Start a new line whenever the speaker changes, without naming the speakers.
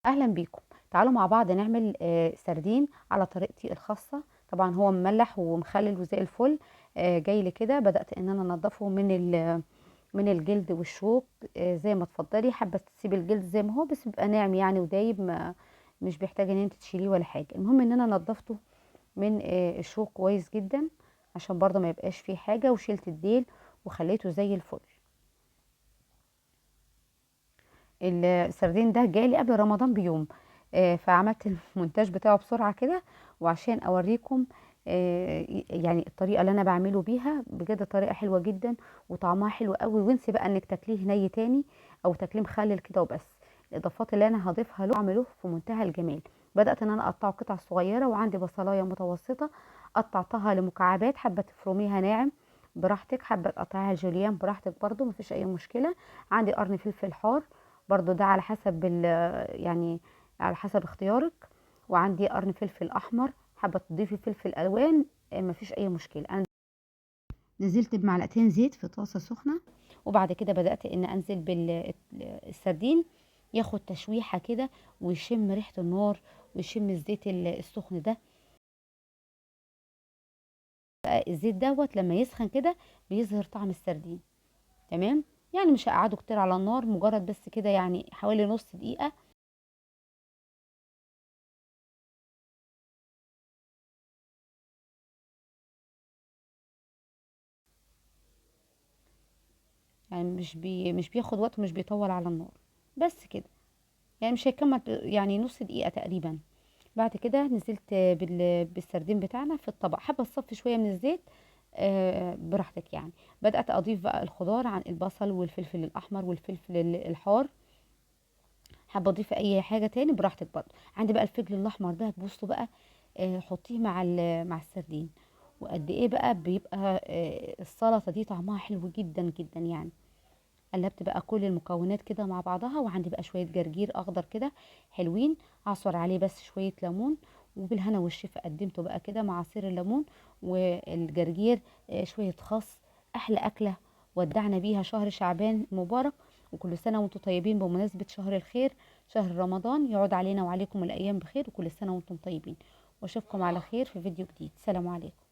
اهلا بيكم. تعالوا مع بعض نعمل سردين على طريقتي الخاصة. طبعا هو مملح ومخلل وزي الفل. جاي لي كده. بدات ان انا انضفه من الجلد والشوك. زي ما تفضلي، حابة تسيبي الجلد زي ما هو بس بيبقى ناعم يعني ودايب، ما مش بيحتاج ان انت تشيليه ولا حاجة. المهم ان انا نضفته من الشوك كويس جدا عشان برضه ما يبقاش فيه حاجة، وشيلت الديل وخليته زي الفل. السردين ده جالي قبل رمضان بيوم، فعملت المونتاج بتاعه بسرعة كده، وعشان اوريكم يعني الطريقة اللي انا بعمله بيها. بجد طريقة حلوة جدا وطعمها حلو قوي، وانسي بقى انك تاكليه ني تاني او تاكليه مخلل كده وبس. الاضافات اللي انا هضيفها له اعمله في منتهى الجمال. بدأت ان انا اقطعه قطع صغيرة، وعندي بصلاية متوسطة قطعتها لمكعبات، حابة تفرميها ناعم براحتك، حابة تقطعيها جوليان براحتك برضو مفيش اي مشكلة. عندي قرن فلفل حار برضو، ده على حسب يعني على حسب اختيارك. وعندي قرن فلفل احمر، حابة تضيفي فلفل الوان، مفيش اي مشكلة. انا نزلت بمعلقتين زيت في طاسه سخنة، وبعد كده بدات ان انزل بالسردين ياخد تشويحه كده ويشم ريحه النار ويشم الزيت السخن ده. الزيت دوت لما يسخن كده بيظهر طعم السردين، تمام؟ يعني مش هقعده كتير على النار، مجرد بس كده يعني حوالي نص دقيقة. يعني مش بياخد وقت ومش بيطول على النار، بس كده يعني مش هيكمل يعني نص دقيقة تقريبا. بعد كده نزلت بالسردين بتاعنا في الطبق. حابة تصفي شوية من الزيت، براحتك يعني. بدأت أضيف بقى الخضار، عن البصل والفلفل الأحمر والفلفل الحار. حابة أضيف أي حاجة تاني براحتك برضه. عندي بقى الفجل الأحمر ده، بصوا بقى، حطيه مع السردين، وقد إيه بقى بيبقى، السلطة دي طعمها حلو جدا جدا يعني. قلبت بقى كل المكونات كده مع بعضها، وعندي بقى شوية جرجير أخضر كده حلوين، أعصر عليه بس شوية ليمون، وبالهنا والشفا قدمته بقى كده مع عصير الليمون والجرجير، شوية خس. أحلى أكلة ودعنا بيها شهر شعبان مبارك، وكل سنة وانتم طيبين بمناسبة شهر الخير شهر رمضان، يعود علينا وعليكم الأيام بخير، وكل سنة وانتم طيبين. واشوفكم على خير في فيديو جديد. سلام عليكم.